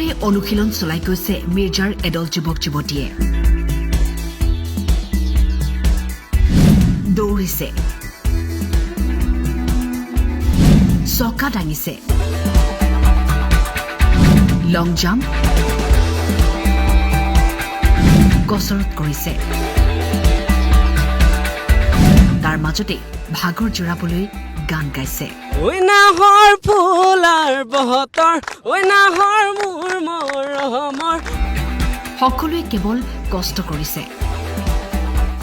এইদৰে অনুশীলন চলাই গৈছে মিৰ্জাৰ এদল যুৱক যুৱতীয়ে। দৌৰিছে, চকা দাঙিছে, লং জাম্প, কচৰৎ কৰিছে। তাৰ মাজতে ভাগৰ জোৰাবলৈ গান গাইছে। ঐ নাহৰ ফুলাৰ বহতৰ, ঐ নাহৰ মোৰ মৰমৰ। সকলোৱে কেৱল কষ্ট কৰিছে।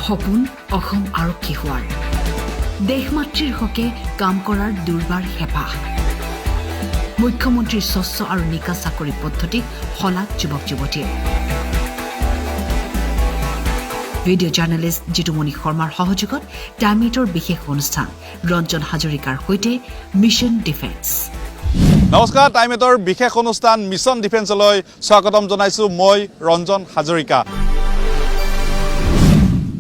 সপোন অসম আৰক্ষী হোৱাৰ, দেশ মাতৃৰ হকে কাম কৰাৰ দুৰ্বাৰ হেঁপাহ। মুখ্যমন্ত্ৰীৰ স্বচ্ছ আৰু নিকা চাকৰি পদ্ধতিক শলাগ যুৱক যুৱতীয়ে। ভিডিঅ' জাৰ্নেলিষ্ট জিতুমণি শৰ্মাৰ সহযোগত টাইম এইটৰ বিশেষ অনুষ্ঠান, ৰঞ্জন হাজৰিকাৰ সৈতে মিছন ডিফেন্স। নমস্কাৰ, টাইম এইটৰ বিশেষ অনুষ্ঠান মিছন ডিফেন্সলৈ স্বাগতম জনাইছোঁ। মই ৰঞ্জন হাজৰিকা।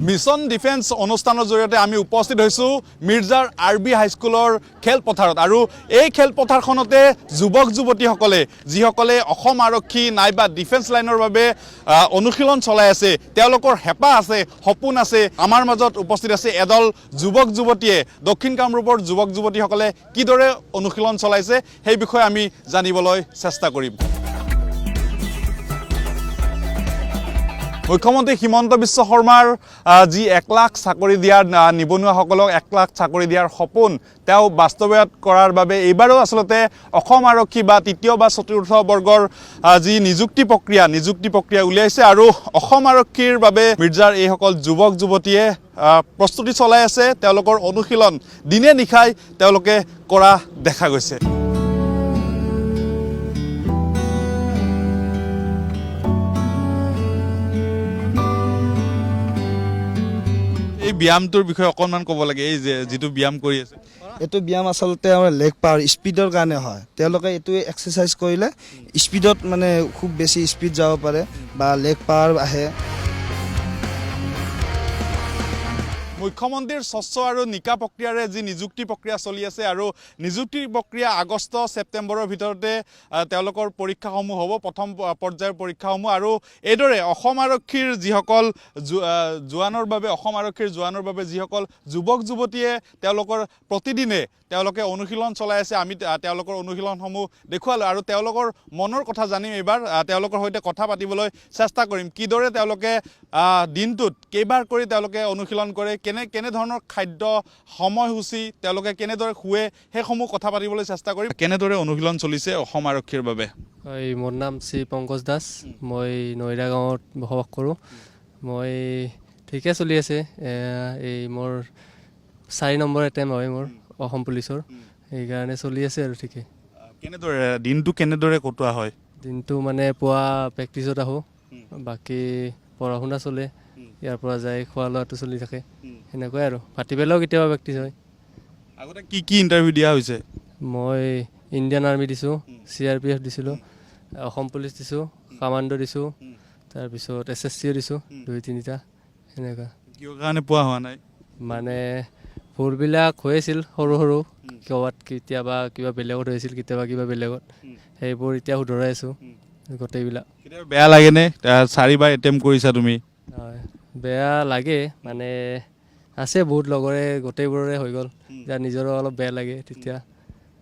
মিছন ডিফেন্স অনুষ্ঠানৰ জৰিয়তে আমি উপস্থিত হৈছোঁ মিৰ্জাৰ আৰ বি হাইস্কুলৰ খেলপথাৰত আৰু এই খেলপথাৰখনতে যুৱক যুৱতীসকলে, যিসকলে অসম আৰক্ষী নাইবা ডিফেন্স লাইনৰ বাবে অনুশীলন চলাই আছে, তেওঁলোকৰ হেঁপাহ আছে, সপোন আছে। আমাৰ মাজত উপস্থিত আছে এদল যুৱক যুৱতীয়ে। দক্ষিণ কামৰূপৰ যুৱক যুৱতীসকলে কিদৰে অনুশীলন চলাইছে, সেই বিষয়ে আমি জানিবলৈ চেষ্টা কৰিম। মুখ্যমন্ত্ৰী হিমন্ত বিশ্ব শৰ্মাৰ যি 1 লাখ চাকৰি দিয়াৰ, নিবনুৱাসকলক 1 লাখ চাকৰি দিয়াৰ সপোন তেওঁ বাস্তৱায়িত কৰাৰ বাবে এইবাৰো আচলতে অসম আৰক্ষী বা তৃতীয় বা চতুৰ্থ বৰ্গৰ যি নিযুক্তি প্ৰক্ৰিয়া উলিয়াইছে আৰু অসম আৰক্ষীৰ বাবে মিৰ্জাৰ এইসকল যুৱক যুৱতীয়ে প্ৰস্তুতি চলাই আছে। তেওঁলোকৰ অনুশীলন দিনে নিশাই তেওঁলোকে কৰা দেখা গৈছে। এই ব্যায়ামটোৰ বিষয়ে অকণমান ক'ব লাগে, এই যে যিটো ব্যায়াম কৰি আছে। এইটো ব্যায়াম আচলতে আমাৰ লেগ পাৱাৰ, স্পীডৰ কাৰণে হয়। তেওঁলোকে এইটো এক্সাৰচাইজ কৰিলে স্পীডত, মানে খুব বেছি স্পীড যাব পাৰে বা লেগ পাৱাৰ আহে। মুখ্যমন্ত্ৰীৰ স্বচ্ছ আৰু নিকা প্ৰক্ৰিয়াৰে যি নিযুক্তি প্ৰক্ৰিয়া চলি আছে আৰু নিযুক্তি প্ৰক্ৰিয়া আগষ্ট ছেপ্টেম্বৰৰ ভিতৰতে তেওঁলোকৰ পৰীক্ষাসমূহ হ'ব, প্ৰথম পৰ্যায়ৰ পৰীক্ষাসমূহ। আৰু এইদৰে অসম আৰক্ষীৰ যিসকল জোৱানৰ বাবে, অসম আৰক্ষীৰ জোৱানৰ বাবে যিসকল যুৱক যুৱতীয়ে তেওঁলোকৰ প্ৰতিদিনে তেওঁলোকে অনুশীলন চলাই আছে, আমি তেওঁলোকৰ অনুশীলনসমূহ দেখুৱালোঁ আৰু তেওঁলোকৰ মনৰ কথা জানিম। এইবাৰ তেওঁলোকৰ সৈতে কথা পাতিবলৈ চেষ্টা কৰিম, কিদৰে তেওঁলোকে দিনটোত কেইবাৰ কৰি তেওঁলোকে অনুশীলন কৰে, কেনেধৰণৰ খাদ্য সময়সূচী, তেওঁলোকে কেনেদৰে শুৱে, সেইসমূহ কথা পাতিবলৈ চেষ্টা কৰিম। কেনেদৰে অনুশীলন চলিছে অসম আৰক্ষীৰ বাবে? হয়, মোৰ নাম শ্ৰী পংকজ দাস। মই নৈৰা গাঁৱত বসবাস কৰোঁ। মই ঠিকে চলি আছে। এই মোৰ 4 নম্বৰ এটেম্প হয় মোৰ অসম পুলিচৰ, সেইকাৰণে চলি আছে আৰু ঠিকে। কেনেদৰে দিনটো কেনেদৰে কটোৱা হয়? দিনটো মানে পুৱা প্ৰেক্টিছত আহোঁ, বাকী পঢ়া শুনা চলে, ইয়াৰ পৰা যায় খোৱা লোৱাটো চলি থাকে, সেনেকুৱাই আৰু ভাটিবেলাও কেতিয়াবা প্ৰেক্টিচ হয়। আগতে কি কি ইণ্টাৰভিউ দিয়া হৈছে? মই ইণ্ডিয়ান আৰ্মি দিছোঁ, চিআৰপিএফ দিছিলোঁ, অসম পুলিচ দিছোঁ, কামাণ্ডো দিছোঁ, তাৰপিছত এছএছচিও দিছোঁ দুই তিনিটা সেনেকুৱা। কিয় কাৰণে পোৱা হোৱা নাই? মানে ভুলবিলাক হৈ আছিল সৰু সৰু, ক'ৰবাত কেতিয়াবা কিবা বেলেগত হৈছিল, কেতিয়াবা কিবা বেলেগত। সেইবোৰ এতিয়া শুধৰাই আছোঁ গোটেইবিলাক। কেতিয়াবা বেয়া লাগেনে? চাৰিবাৰ এটেম্প কৰিছা তুমি। হয়, বেয়া লাগে। মানে আছে বহুত লগৰে, গোটেইবোৰৰে হৈ গ'ল, এতিয়া নিজৰো অলপ বেয়া লাগে তেতিয়া।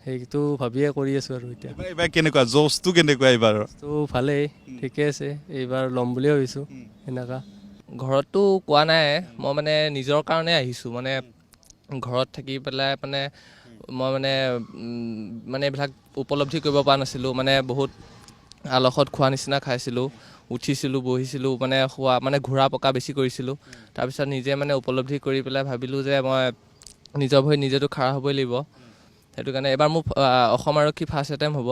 সেইটো ভাবিয়ে কৰি আছোঁ আৰু এতিয়া। এইবাৰ কেনেকুৱা জ'চটো, কেনেকুৱা এইবাৰ? তো ভালেই, ঠিকে আছে। এইবাৰ ল'ম বুলিয়ে ভাবিছোঁ সেনেকুৱা। ঘৰততো কোৱা নাই। মই মানে নিজৰ কাৰণে আহিছোঁ। মানে ঘৰত থাকি পেলাই মানে মই মানে এইবিলাক উপলব্ধি কৰিব পৰা নাছিলোঁ। মানে বহুত আলসত খোৱা নিচিনা খাইছিলোঁ, উঠিছিলোঁ, বহিছিলোঁ, মানে খোৱা, মানে ঘূৰা পকা বেছি কৰিছিলোঁ। তাৰপিছত নিজে মানে উপলব্ধি কৰি পেলাই ভাবিলোঁ যে মই নিজৰ ভৰিত নিজেতো খাৰা হ'বই লাগিব। সেইটো কাৰণে এইবাৰ মোৰ অসম আৰক্ষী ফাৰ্ষ্ট এটেম্প হ'ব।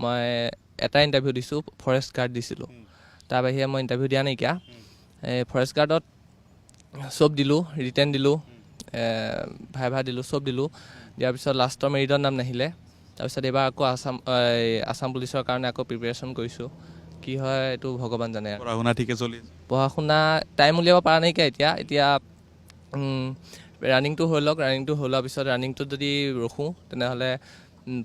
মই এটা ইণ্টাৰভিউ দিছোঁ, ফৰেষ্ট গাৰ্ড দিছিলোঁ। তাৰ বাহিৰে মই ইণ্টাৰভিউ দিয়া নাইকিয়া। এই ফৰেষ্ট গাৰ্ডত চব দিলোঁ, ৰিটেন দিলোঁ, ভাইভা দিলোঁ, চব দিলোঁ। দিয়াৰ পিছত লাষ্টৰ মেৰিটত নাম নাহিলে। তাৰপিছত এইবাৰ আকৌ এই আছাম পুলিচৰ কাৰণে আকৌ প্ৰিপেৰেশ্যন কৰিছোঁ। কি হয় এইটো ভগৱান জানে আৰু। পঢ়া শুনা ঠিকে চলি আছে? পঢ়া শুনা টাইম উলিয়াব পৰা নাইকিয়া এতিয়া। এতিয়া ৰানিংটো হৈ লওক। ৰানিংটো হৈ লোৱাৰ পিছত, ৰানিংটোত যদি ৰখোঁ, তেনেহ'লে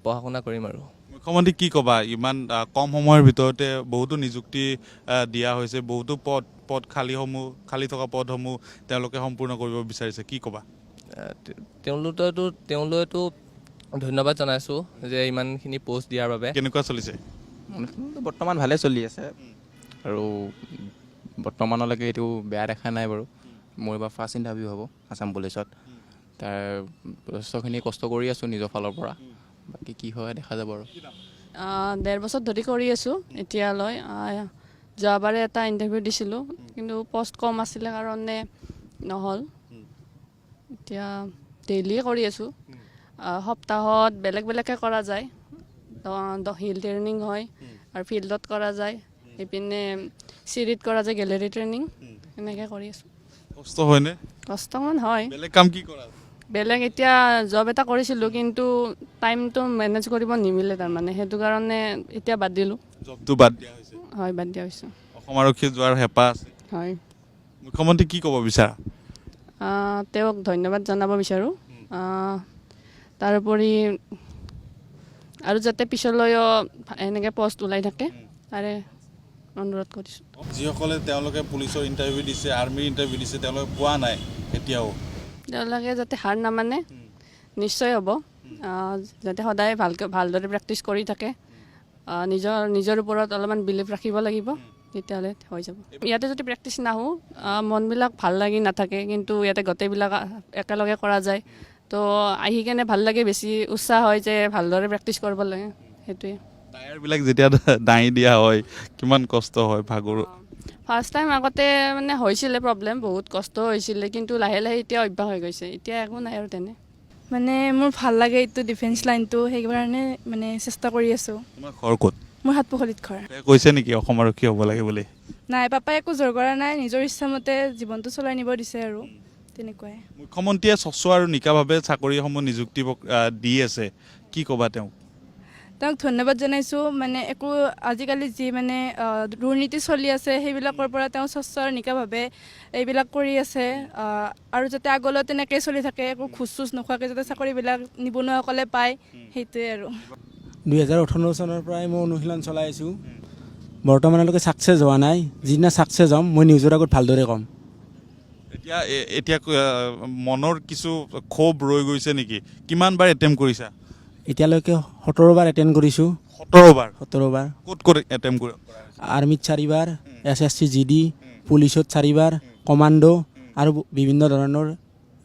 পঢ়া শুনা কৰিম আৰু। মুখ্যমন্ত্ৰী কি ক'বা, ইমান কম সময়ৰ ভিতৰতে বহুতো নিযুক্তি দিয়া হৈছে, বহুতো পদ পদ খালীসমূহ, খালী থকা পদসমূহ তেওঁলোকে সম্পূৰ্ণ কৰিব বিচাৰিছে, কি ক'বা? তেওঁলোকেতো ধন্যবাদ জনাইছোঁ যে ইমানখিনি পষ্ট দিয়াৰ বাবে। কেনেকুৱা চলিছে? অনুষ্ঠানটো বৰ্তমান ভালে চলি আছে আৰু বৰ্তমানলৈকে এইটো বেয়া দেখা নাই বাৰু। মোৰ এইবাৰ ফাৰ্ষ্ট ইণ্টাৰভিউ হ'ব আছাম পুলিচত, তাৰ যথেষ্টখিনি কষ্ট কৰি আছোঁ নিজৰ ফালৰ পৰা, বাকী কি হয় দেখা যাব আৰু। 1.5 বছৰ ধৰি কৰি আছোঁ এতিয়ালৈ। যোৱাবাৰে এটা ইণ্টাৰভিউ দিছিলোঁ, কিন্তু পষ্ট কম আছিলে কাৰণে নহ'ল। এতিয়া ডেইলিয়ে কৰি আছোঁ, সপ্তাহত বেলেগ বেলেগকৈ কৰা যায়। হিল ট্ৰেইনিং হয় আৰু ফিল্ডত কৰা যায়, এইপিনে চিৰিত কৰা যায়, গেলেৰী ট্ৰেইনিং, এনেকৈ কৰি আছোঁ। কষ্ট হয়নে? কষ্টমান হয়। বেলেগ কাম কি কৰা? বেলেগ এতিয়া জব এটা কৰিছিলোঁ, কিন্তু টাইমটো মেনেজ কৰিব নিমিলে তাৰমানে, সেইটো কাৰণে এতিয়া বাদ দিলোঁ। জবটো বাদ দিয়া হৈছে? হয়, বাদ দিয়া হৈছে। অসম আৰক্ষী যোৱাৰ হেঁপাহ আছে? হয়। মুখ্যমন্ত্ৰী কি ক'ব বিচাৰা? তেওঁক ধন্যবাদ জনাব বিচাৰোঁ। তাৰোপৰি আৰু যাতে পিছলৈও এনেকৈ পষ্ট ওলাই থাকে তাৰে অনুৰোধ কৰিছোঁ। যিসকলে তেওঁলোকে পুলিচৰ ইণ্টাৰভিউ দিছে, আৰ্মিৰ ইণ্টাৰভিউ দিছে, তেওঁলোকে পোৱা নাই এতিয়াও, তেওঁলোকে যাতে হাৰ নামানে, নিশ্চয় হ'ব। যাতে সদায় ভালকৈ ভালদৰে প্ৰেক্টিচ কৰি থাকে, নিজৰ ওপৰত অলপমান বিলিভ ৰাখিব লাগিব, তেতিয়াহ'লে হৈ যাব। ইয়াতে যদি প্ৰেক্টিচ নাহোঁ, মনবিলাক ভাল লাগি নাথাকে, কিন্তু ইয়াতে গোটেইবিলাক একেলগে কৰা যায়, তো আহি কেনে ভাল লাগে, বেছি উৎসাহ হয় যে ভালদৰে প্ৰেক্টিচ কৰিব লাগে, সেইটোৱে। টায়াৰবিলাক যেতিয়া দাঙি দিয়া হয় কিমান কষ্ট হয়, ভাগৰ? ফাৰ্ষ্ট টাইম আগতে মানে হৈছিলে প্ৰব্লেম, বহুত কষ্ট হৈছিলে, কিন্তু লাহে লাহে এতিয়া অভ্যাস হৈ গৈছে, এতিয়া একো নাই আৰু তেনে। মানে মোৰ ভাল লাগে এইটো ডিফেন্স লাইনটো, সেইকাৰণে মানে চেষ্টা কৰি আছোঁ। তোমাৰ ঘৰ ক'ত? মোৰ সাতপুখুৰীত ঘৰ। কৈছে নেকি অসম আৰক্ষী হ'ব লাগে বুলি? নাই, পাপাই একো জোৰ কৰা নাই, নিজৰ ইচ্ছামতে জীৱনটো চলাই নিব দিছে আৰু তেনেকুৱাই। মুখ্যমন্ত্ৰীয়ে স্বচ্ছ আৰু নিকাভাৱে চাকৰিসমূহ নিযুক্তি দি আছে, কি ক'বা তেওঁক? তেওঁক ধন্যবাদ জনাইছোঁ। মানে একো আজিকালি যি মানে দুৰ্নীতি চলি আছে সেইবিলাকৰ পৰা তেওঁ স্বচ্ছ আৰু নিকাভাৱে এইবিলাক কৰি আছে, আৰু যাতে আগলৈ তেনেকেই চলি থাকে, একো ঘোচ চোচ নোখোৱাকৈ যাতে চাকৰিবিলাক নিবনুৱাসকলে পায়, সেইটোৱে আৰু। 2018 চনৰ পৰাই মই অনুশীলন চলাই আছোঁ, বৰ্তমানলৈকে ছাকচেছ হোৱা নাই। যিদিনা ছাকচেছ হ'ম মই নিউজৰ আগত ভালদৰে ক'ম। এতিয়া মনৰ কিছু ক্ষোভ ৰৈ গৈছে নেকি? কিমান বাৰ এটেম্প কৰিছা? এতিয়ালৈকে 17 বাৰ এটেণ্ড কৰিছোঁ। 17 বাৰ? 17 বাৰ। ক'ত ক'ত এটেম্প কৰা? আৰ্মিত 4 বাৰ, S S C G D, পুলিচত 4 বাৰ, কমাণ্ডো আৰু বিভিন্ন ধৰণৰ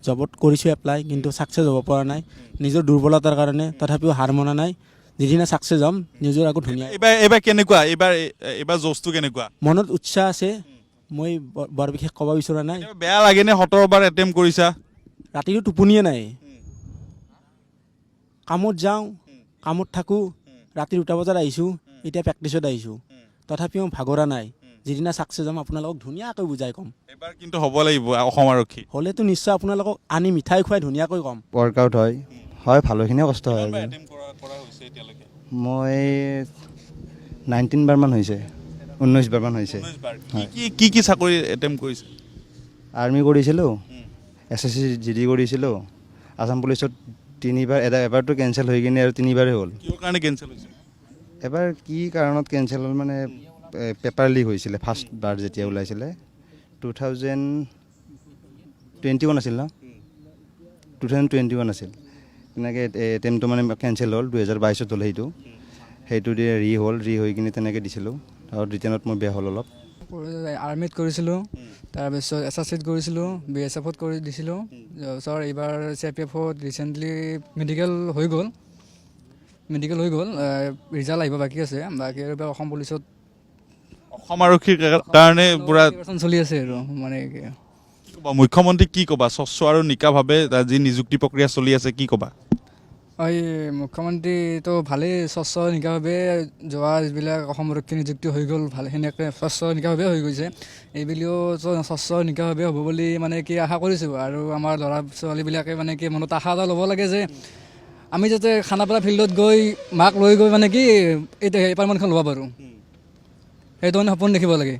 জবত কৰিছোঁ এপ্লাই, কিন্তু ছাকচেছ হ'ব পৰা নাই নিজৰ দুৰ্বলতাৰ কাৰণে। তথাপিও হাৰ মনা নাই, যিদিনা ছাকচেছ হ'ম নিজৰ আগত ধুনীয়া। এইবাৰ কেনেকুৱা? এইবাৰ জ'জটো কেনেকুৱা? মনত উৎসাহ আছে, মই বৰ বিশেষ ক'ব বিচৰা নাই। কেতিয়াবা বেয়া লাগেনে 17 বাৰ এটেম্প কৰিছা? ৰাতিটো টোপনিয়ে নাই, কামত যাওঁ, কামত থাকোঁ, ৰাতি 2 বজাত আহিছোঁ, এতিয়া প্ৰেক্টিছত আহিছোঁ, তথাপিও ভাগৰা নাই। যিদিনা ছাকচেছ হ'ম আপোনালোকক ধুনীয়াকৈ বুজাই ক'ম। এইবাৰ কিন্তু হ'ব লাগিব অসম আৰক্ষী। হ'লেতো নিশ্চয় আপোনালোকক আনি মিঠাই খুৱাই ধুনীয়াকৈ ক'ম। ৱৰ্কআউট হয়, হয়, ভালেখিনিয়ে কষ্ট হয়। কিমান বাৰ এটেম্প কৰা হৈছে এতিয়ালৈকে? মই 19 বাৰমান হৈছে, 19 বাৰমান হৈছে। 19 বাৰ। কি কি চাকৰি এটেম্প কৰিছে? আৰ্মি কৰিছিলোঁ, S S C G D কৰিছিলোঁ, আছাম পুলিচত 3বাৰ, এবাৰটো কেঞ্চেল হৈ কিনে আৰু 3বাৰেই হ'ল। কিহৰ কাৰণে কেঞ্চেল হৈছে? এবাৰ কি কাৰণত কেঞ্চেল হ'ল মানে, পেপাৰ লিক হৈছিলে ফাৰ্ষ্ট বাৰ যেতিয়া ওলাইছিলে, 2021 আছিল ন? 2021 আছিল। তেনেকৈ এটেম্পটো মানে কেঞ্চেল হ'ল, 2022 হ'ল সেইটো। সেইটো দি ৰি হ'ল, ৰি হৈ কিনে তেনেকৈ দিছিলোঁ। আৰু ৰিটাৰ্ণত মোৰ বেয়া হ'ল অলপ। আৰ্মিত কৰিছিলোঁ, তাৰপিছত এছ এছ চিত কৰিছিলোঁ, বি এছ এফত কৰি দিছিলোঁ, তাৰপিছত এইবাৰ চি আৰ পি এফত ৰিচেণ্টলি মেডিকেল হৈ গ'ল, ৰিজাল্ট আহিব বাকী আছে। বাকী আৰু এইবাৰ অসম পুলিচত অসম আৰক্ষীৰ কাৰণে পুৰা প্ৰিপাৰেশ্যন চলি আছে আৰু মানে কি। কি ক'বা মুখ্যমন্ত্ৰী, কি ক'বা স্বচ্ছ আৰু নিকাভাৱে যি নিযুক্তি প্ৰক্ৰিয়া চলি আছে, কি ক'বা? এই মুখ্যমন্ত্ৰীটো ভালেই, স্বচ্ছ নিকাভাৱে যোৱা যিবিলাক অসম আৰক্ষী নিযুক্তি হৈ গ'ল, ভাল সেনেকৈ স্বচ্ছ নিকাভাৱে হৈ গৈছে। এইবুলিও স্বচ্ছ নিকাভাৱে হ'ব বুলি মানে কি আশা কৰিছোঁ। আৰু আমাৰ ল'ৰা ছোৱালীবিলাকে মানে কি মনত আশা এটা ল'ব লাগে যে আমি যাতে খানাপাৰা ফিল্ডত গৈ মাক লৈ গৈ মানে কি এই এপাৰ্টমেণ্টখন ল'ব পাৰোঁ, সেইটো মানে সপোন দেখিব লাগে।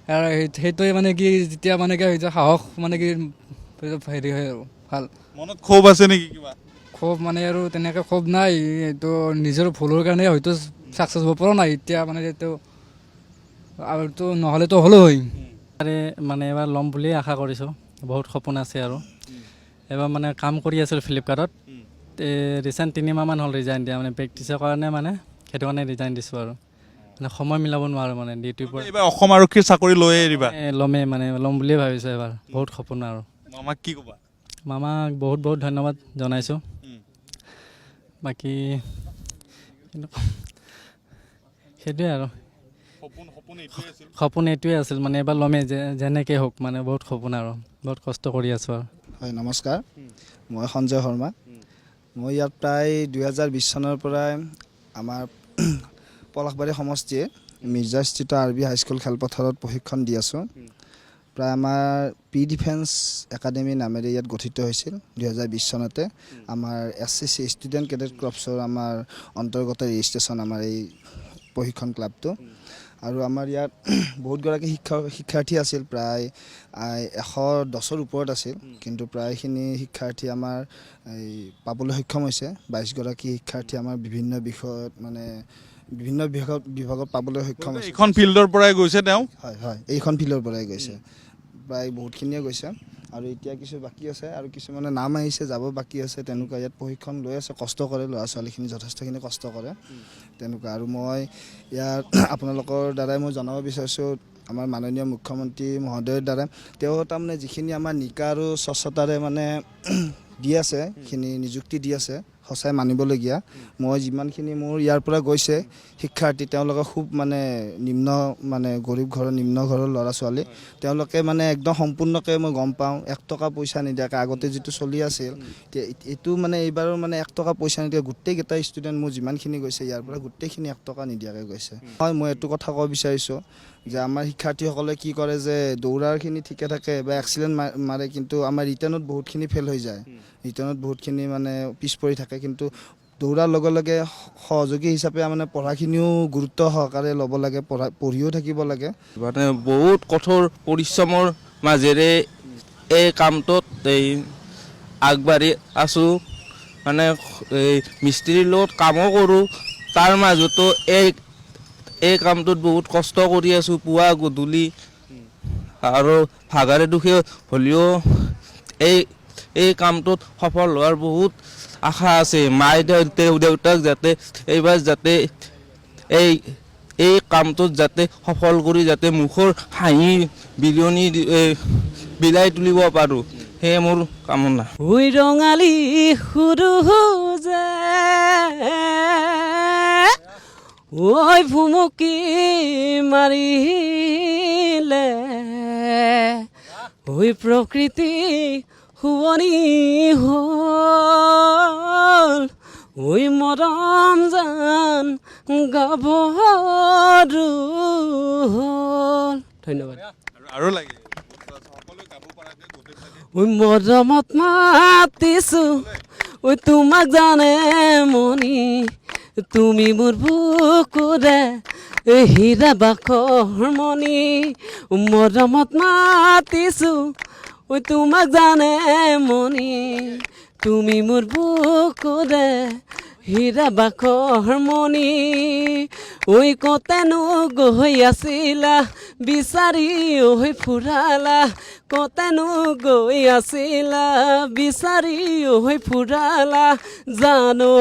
আৰু সেইটোৱে মানে কি যেতিয়া মানে কি হৈছে সাহস মানে কি হেৰি হয় আৰু ভাল। মনত ক্ষোভ আছে নেকি কিবা? ক্ষোভ মানে আৰু তেনেকৈ ক্ষোভ নাই, এইটো নিজৰ ভুলৰ কাৰণে হয়তো ছাকচেছ হ'ব পৰা নাই এতিয়া, মানে এইটো আৰুতো নহ'লেতো হ'লো হয়। মানে এবাৰ ল'ম বুলিয়ে আশা কৰিছোঁ, বহুত সপোন আছে। আৰু এবাৰ মানে কাম কৰি আছিলোঁ ফ্লিপকাৰ্টত, ৰিচেণ্ট 3 মাহমান হ'ল ৰিজাইন দিয়া, মানে প্ৰেক্টিছৰ কাৰণে, মানে সেইটো কাৰণে ৰিজাইন দিছোঁ আৰু মানে সময় মিলাব নোৱাৰোঁ মানে ডিউটিৰ পৰা। এইবাৰ অসম আৰক্ষীৰ চাকৰি লৈয়ে এৰিবা? ল'মেই, মানে ল'ম বুলিয়ে ভাবিছোঁ এবাৰ, বহুত সপোন আৰু। মামাক কি ক'বা? মামাক বহুত বহুত ধন্যবাদ জনাইছোঁ। বাকী সেইটোৱে আৰু সপোন এইটোৱে আছিল, মানে এবাৰ ল'মেই যেনেকৈ হওক, মানে বহুত সপোন আৰু বহুত কষ্ট কৰি আছোঁ আৰু। হয়, নমস্কাৰ, মই সঞ্জয় শৰ্মা। মই ইয়াত প্ৰায় 2020 চনৰ পৰাই আমাৰ পলাশবাৰী সমষ্টিৰ মিৰ্জাস্থিত আৰ বি হাইস্কুল খেলপথাৰত প্ৰশিক্ষণ দি আছোঁ। প্ৰায় আমাৰ পি ডিফেন্স একাডেমি নামেৰে ইয়াত গঠিত হৈছিল 2020 চনতে। আমাৰ S C C student cadet ক্ৰপছৰ আমাৰ অন্তৰ্গত ৰেজিষ্ট্ৰেশ্যন আমাৰ এই প্ৰশিক্ষণ ক্লাবটো। আৰু আমাৰ ইয়াত বহুতগৰাকী শিক্ষাৰ্থী আছিল, প্ৰায় 110ৰ ওপৰত আছিল, কিন্তু প্ৰায়খিনি শিক্ষাৰ্থী আমাৰ এই পাবলৈ সক্ষম হৈছে। 22গৰাকী শিক্ষাৰ্থী আমাৰ বিভিন্ন বিষয়ত মানে বিভিন্ন বিভাগত পাবলৈ সক্ষম হৈছে। এইখন ফিল্ডৰ পৰাই গৈছে তেওঁ? হয় হয়, এইখন ফিল্ডৰ পৰাই গৈছে, প্ৰায় বহুতখিনিয়ে গৈছে। আৰু এতিয়া কিছু বাকী আছে আৰু কিছুমানে নাম আহিছে, যাব বাকী আছে। তেনেকুৱা ইয়াত প্ৰশিক্ষণ লৈ আছে, কষ্ট কৰে ল'ৰা ছোৱালীখিনি, যথেষ্টখিনি কষ্ট কৰে তেনেকুৱা। আৰু মই ইয়াত আপোনালোকৰ দ্বাৰাই মই জনাব বিচাৰিছোঁ, আমাৰ মাননীয় মুখ্যমন্ত্ৰী মহোদয়ৰ দ্বাৰা তেওঁ তাৰমানে যিখিনি আমাৰ নিকা আৰু স্বচ্ছতাৰে মানে দি আছে, সেইখিনি নিযুক্তি দি আছে, সঁচাই মানিবলগীয়া। মই যিমানখিনি মোৰ ইয়াৰ পৰা গৈছে শিক্ষাৰ্থী, তেওঁলোকে খুব মানে নিম্ন মানে গৰীব ঘৰৰ নিম্ন ঘৰৰ ল'ৰা ছোৱালী, তেওঁলোকে মানে একদম সম্পূৰ্ণকৈ মই গম পাওঁ 1 টকা পইচা নিদিয়াকৈ আগতে যিটো চলি আছিল, এতিয়া এইটো মানে এইবাৰো মানে 1 টকা পইচা নিদিয়া গোটেইকেইটা ষ্টুডেণ্ট মোৰ যিমানখিনি গৈছে ইয়াৰ পৰা গোটেইখিনি 1 টকা নিদিয়াকৈ গৈছে। হয়, মই এইটো কথা ক'ব বিচাৰিছোঁ যে আমাৰ শিক্ষাৰ্থীসকলে কি কৰে যে দৌৰাৰখিনি ঠিকে থাকে বা এক্সিডেণ্ট মাৰে, কিন্তু আমাৰ ৰিটাৰ্ণত বহুতখিনি ফেইল হৈ যায়, ৰিটাৰ্ণত বহুতখিনি মানে পিছ পৰি থাকে। কিন্তু দৌৰাৰ লগে লগে সহযোগী হিচাপে মানে পঢ়াখিনিও গুৰুত্ব সহকাৰে ল'ব লাগে, পঢ়িও থাকিব লাগে। মানে বহুত কঠোৰ পৰিশ্ৰমৰ মাজেৰে এই কামটোত এই আগবাঢ়ি আছোঁ। মানে এই মিস্ত্ৰীৰ লগত কামো কৰোঁ, তাৰ মাজতো এই কামটোত বহুত কষ্ট কৰি আছোঁ, পুৱা গধূলি আৰু ভাগাৰে দুখে হ'লেও এই কামটোত সফল হোৱাৰ বহুত আশা আছে। মা দেউতাক যাতে এইবাৰ যাতে এই কামটোত যাতে সফল কৰি যাতে মুখৰ হাঁহি বিৰিয়নি বিলাই তুলিব পাৰোঁ, সেয়ে মোৰ কামনা। ঐ ৰঙালী সূৰুযে ঐ ভুমুকি মাৰিলে, ঐ প্ৰকৃতি শুৱনি হ'ল, ঐ মৰম জান গাভৰু হ'ল। ধন্যবাদ। আৰু লাগে ঐ মৰমত মাতিছো ঐ তোমাক জানে মনি, তুমি মোৰ বুকুৰে হীৰা বাখৰ মণি। মৰমত মাতিছো ঐ তোমাক জানে মনি, তুমি মোৰ বুকুৰে হীৰা বাখৰ মণি। ঐ কতেনো গৈ আছিলা বিচাৰি ঐ ফুৰালা, কতেনো গৈ আছিলা বিচাৰি ঐ ফুৰালা, জানো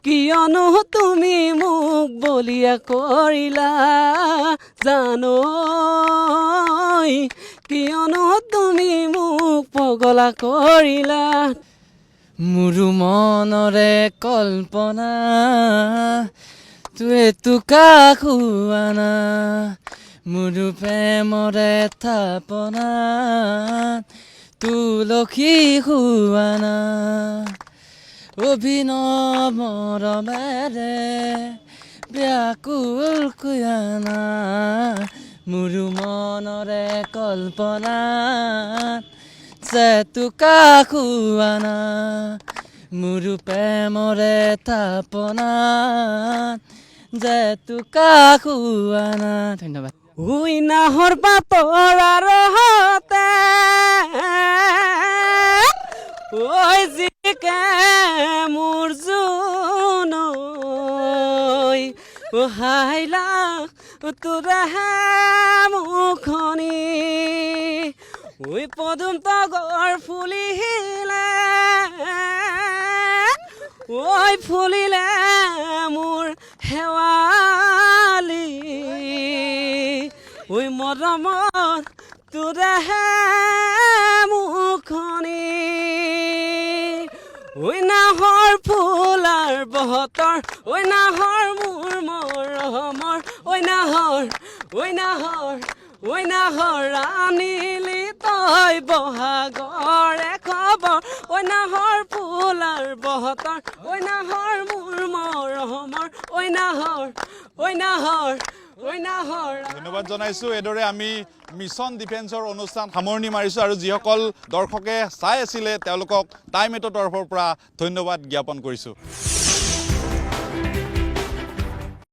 কিয়নো তুমি মোক বলিয়া কৰিলা, জানো কিয়নো তুমি মোক পগলা কৰিলা। মোৰ মনৰে কল্পনা তুৱে তোকা খুৱানা, মোৰ প্ৰেমৰে থাপনা তুলসী খুৱানা, অভিনৱ মৰমেৰে ব্যাকুল কুয়ানা, মোৰ মনৰে কল্পনা জেতুকা খুৱানা, মোৰ প্ৰেমৰে থাপনা জেতুকা খুৱানা। ধন্যবাদ। ঐ নাহৰ পাতৰাৰ হতে ঐ জিকে মোৰ জোন ঐ হাইলা তোৰে মুখনি ঐ পদুম তগৰ ফুলিলে ঐ ফুলিলে মোৰ শেৱালি ঐ মৰমৰ তোৰে মুখনি ঐ নাহৰ ফুলাৰ বহতৰ ঐ নাহৰ মোৰ মৰমৰ ঐ নাহৰ ঐ নাহৰ ঐ নাহৰ আনিলি তই বহাগৰে খবৰ ঐ নাহৰ ফুলাৰ বহতৰ ঐ নাহৰ মোৰ মৰমৰ ঐ নাহৰ ঐ নাহৰ ঐ নাহৰ। ধন্যবাদ জনাইছোঁ। এইদৰে আমি মিছন ডিফেন্সৰ অনুষ্ঠান সামৰণি মাৰিছোঁ আৰু যিসকল দৰ্শকে চাই আছিলে, তেওঁলোকক টাইম 8ৰ তৰফৰ পৰা ধন্যবাদ জ্ঞাপন কৰিছোঁ।